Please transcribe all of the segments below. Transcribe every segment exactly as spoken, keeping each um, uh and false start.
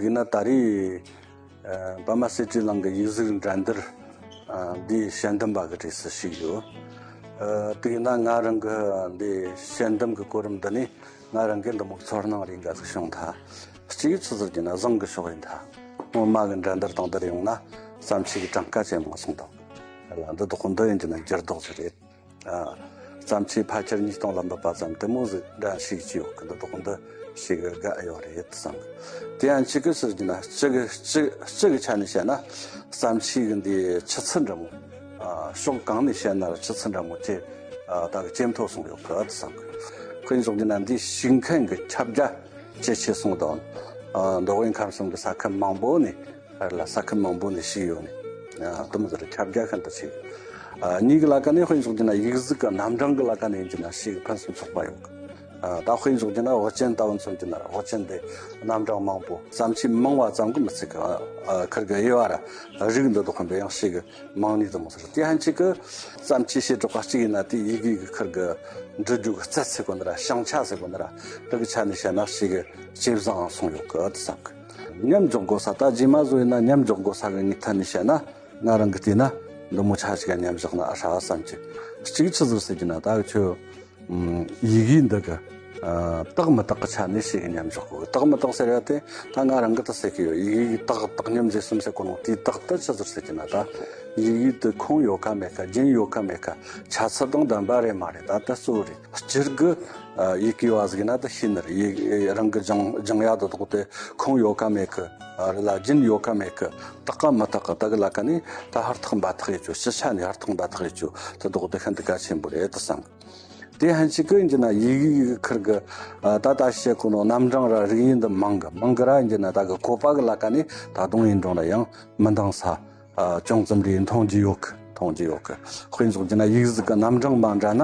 དེ་ན་ད་རེས་ཨ་པདྨ་གསེར་བྲིས་གླིང་གི་ཡིག་གཟུགས་འགྲན་བསྡུར་ཨ་འདིའི་དཔྱད་འདེམས་པ་གི་གྲས་སུ་ཞུགས་ཡོད། ཨ་དེ་ན་ང་རང་གི་འདི་དཔྱད་འདེམས་གི་གོ་རིམ་འདི་ནས་ང་རང་གི་འདི་མོ་ཚོར་སྣང་རེ་འགའ་ཟིག་བྱུང་ཐལ། གཅིག་ཆི་ཟེར་གྱི་ན་བཟང་གི་ཕྱོགས་ཡིན་ཐལ། སྔོན་མ་གི་འགྲན་བསྡུར་དང་བསྡུར་ཡོང་ན་བརྩམས་ཆོས་ཀྱི་གྲངས་ཀ་ཇེ་མང་སོང་དང་། ལ་འདི་དག་འདི་ཡིན་གྱི་ན་འགྱུར་ལྡོག་ཅིག་རེད། ཨ། བརྩམས་ཆོས་ཕལ་ཆེར་ཉིས་སྟོང་ལ་འབབ་པ་ཙམ་དེ་མོ་ཟིག་འདྲ་ཞིག་ཅི་ཡོད་གི། འདི་དག་འདི་ཞིག་དགའ་ཡོད་རེད་བསམ་གི། དེ་ཡང་གཅིག་གི་ཟེར་གྱི་ན་སྤྱི་གི་སྤྱི་སྤྱི་གི་ཆ་ནས་བཤད་ན་བརྩམས་ཆོས་གི་འདི་ཆུ་ཚད་འདྲ་མོ། ཨ། ཕྱོགས་གང་ནས་བཤད་ན་ཆུ་ཚད་འདྲ་མོ་ཇེ་ཨ་ད་གི་ཇེ་མཐོ་སོང་ཡོད་གི་བསམ་གི། དཔེ་འཇོག་གྱི་ན་འདི་ཞུགས་མཁན་གི་ཁྱབ་རྒྱ་ཇེ་ཆེ་སོང་དང་། ཨ། མདོ་དབུས་ཁམས་གསུམ་གི་ས་ཁུལ་མང་པོ་ནས། ཨ་ལ་ས་ཁུལ་མང་པོ་ནས་ཞུགས་ཡོད་ནས། ཨ། དུམ་ཟེར་ཁྱབ་རྒྱ་ཤིན་ཏུ་ཆེ། ཨ། གཉིས་ཀྱི་ལ་ཀ་ནས་དཔེ་འཇོག་རྒྱུ་ན་ཡིག་གཟུགས་ཀྱི་རྣམ་གྲངས་ཀྱི་ལ་ཀ་ནས་ཡིན་རྒྱུ་ན་ཞིག་ཕུན་སུམ་ཚོགས་པ་ཡོད་གི། ཨ། ད་དཔེ་འཇོག་རྒྱུ་ན་དབུ་ཅན་ལྟ་བུ་མཚོན་རྒྱུ་ན་དབུ་ཅན་དེ་རྣམ་གྲངས་མང་པོ། བརྩམས་ཆོས་མང་བ་ཙམ་གྱིས་མི་ཚད་གི། ཨ། ཁིར་གི་དབྱེ་བ་ར་རིགས་འདི་དག་ཁོན་པའི་ཡང་ཞིག་མང་ནི་དུ་མོ་ཟེར། དེ་ཧན་ཅིག་གི་བརྩམས་ཆོས་བྱེད་གྲོགས་པ་གཅིག་ཡིན་ན་དེ་ཡི་གེ་གི་ཁིར་གི་འབྲི་རྒྱུ་གི་རྩལ་ཟེར་གོ་ནི་ར་བྱང་ཆ་ཟེར་གོ་ནི་ར་དེ་གི་ཆ་ནས་བཤད་ན་ཞིག་ཇེ་བཟང་སོང་ཡོད་གི་དུ་བསམ་གི། མཉམ་འཇོག་དགོས་ས། ད་རྗེས་མ་བཟོ་ཡིན་ན་མཉམ་འཇོག་དགོས་ས་གི་ངོས་ཐད་ནས་བཤད་ན་ང་རང་གི་བལྟས་ན་འདི་མོ་ཆ་ཞིག་མཉམ་བཞག་ན་ཨ་ཧྲ་བསམ་གི། གཅིག་ཆི་ཟིག་ཟེར་གྱི་ན་ད་གི་ཁྱོད། ཨམ། ཡི་གེ་འདི་གི། ཨ། དག་མི་དག་གི་ཆ་ནས་ཞིག་མཉམ་འཇོག་དགོས། དག་མི་དག་ཟེར་ཡ་དེ་ད་ང་རང་གི་ད་ཟེར་གི་ཡོད། ཡི་གེ་དག་དག་མཉམ་རྗེས་གསུམ་ཟེར་གོ་ནོ་དེའི་དག་ད་ཆི་ཟིག་ཟེར་གྱི་ན་ད་ཡི་གེ་དེ་ཁུངས་ཡོད་ག་མེད་ག་རྒྱུན་ཡོད་ག་མེད་ག་ཆ་ཚད་དང་ལྡན་པ་རེད་མ་རེད། ད་ད་གཙོ་བོ་རེད། སྤྱིར་གི། ཨ། ཡི་གེ་བ་ཟིག་ན་ད་ཤེས་ནི་རེད། ཡི་རང་གི་སྦྱང་སྦྱང་ཡ་དོ་དོག་དེ་ཁུངས་ཡོད་ག་མེད་གི། ཨ། རེད་ལ་རྒྱུན་ཡོད་ག་མེད་གི། དག་ག་མི་དག་གི་ད་གི་ལ་ཀ་ནས་ད་ཧུར་ཐག་འབད་ཐག་ཡེད་རྒྱུ། སྤྱི་ཆ་ནས་ཧུར་ཐག་འབད་ཐག་ཡེད་རྒྱུ་དེ་དོག་དེ་ཤིན་ཏུ་གལ་ཆེན་པོ་རེད་དུ་བསམ་གི། དེ་ཧན་ཅིག་གི་ཡིན་གྱི་ན་ཡི་གེ་གི་ཁིར་གི། ཨ། ད་ད་བཤད་གོ་ནོ་རྣམ་གྲངས་ར་རིགས་ཡིན་འདི་མང་གི་མང་གི་ར་ཡིན་གྱི་ན་ད་གི་བཀོད་པ་གི་ལ་ཀ་ནས་ད་དུང་ཡིན་རུང་ར་ཡང་མི་འདང་ས། ཨ། ཅུང་ཙམ་རེ་མཐོང་རྒྱུ་ཡོད་གི། མཐོང་རྒྱུ་ཡོད་གི། དཔེ་འཇོག་རྒྱུ་ན་ཡིག་གཟུགས་ཀྱི་རྣམ་གྲངས་མ་འདྲ་ན་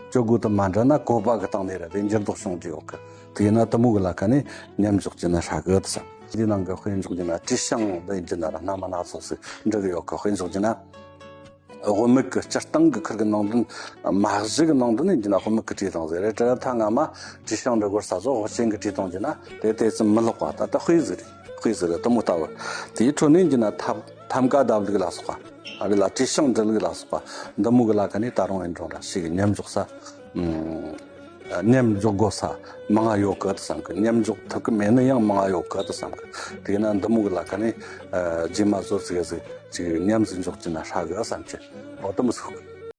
སྤྱོད་སྒོ་དུ་མ་འདྲ་ན་བཀོད་པ་གི་སྟེང་ནས་ར་དེ་འགྱུར་ལྡོག་བྱུང་རྒྱུ་ཡོད་གི། དེ་ཡིན་ན་དུ་མོ་གི་ལ་ཀ་ནས་མཉམ་འཇོག་རྒྱུ་ན་ཧྲ་གི་དུ་བསམ། འདི་ནང་གི་དཔེ་འཇོག་རྒྱུ་ན་བྲིས་བྱང་འདི་ཡིན་གྱི་ན་ར་སྣ་མ་སྣ་ཚོགས་སུ་འབྲི་གི་ཡོད་གི། དཔེ་འཇོག་རྒྱུ་ན། དབུ་མེད་ཀྱི་སྤྱིར་བཏང་གི་ཁིར་གི་ནང་དོན། མ་གཞི་གི་ནང་དོན་ཡིན་གྱི་ན་དབུ་མེད་ཀྱི་བྲིས་སྟངས་ཟེར་རེད། དེ་ལ་ཐ་ང་མ་བྲིས་བྱང་འབྲི་དགོས་ས་ཚོ་དབུ་ཅན་གྱི་བྲིས་སྟངས་ཀྱི་ན་དེ་དེ་ཙམ་མི་ལོག་པ། ད་ལྟ་དཔེ་ཟིག་རེད། དཔེ་ཟིག་རེད། དུ་མོ་ལྟ་བུ། དེའི་ཁྲོད་ནས་ཡིན་གྱི་ན་ཐབས་ཐམ་ཀ་བརྡབ་ལུགས་ལ་སོགས་པ། ཨ་རེ་ལ་བྲིས་བྱང་འབྲི་ལུགས་ལ་སོགས་པ་འདི་མོ་གི་ལ་ཀ་ནས་ད་རུང་ཡིན་རུང་ར་ཞིག་མཉམ་འཇོག་ས། ཨམ། མཉམ་འཇོག་དགོས་ས་མང་ང་ཡོད་གི་དུ་བསམ་གི། མཉམ་འཇོག་ཐུབ་གི་མེད་ནི་ཡང་མང་ང་ཡོད་གི་དུ་བསམ་གི། དེ་ན་འདི་མོ་གི་ལ་ཀ་ནས། ཨ། རྗེས་མ་བཟོ་ཟིག་ཟིག་ཅིག་མཉམ་ཟིག་འཇོག་ཅི་ན་ཧྲ་གི་བསམ་གི། འོ་དུ་མོ་ཟིག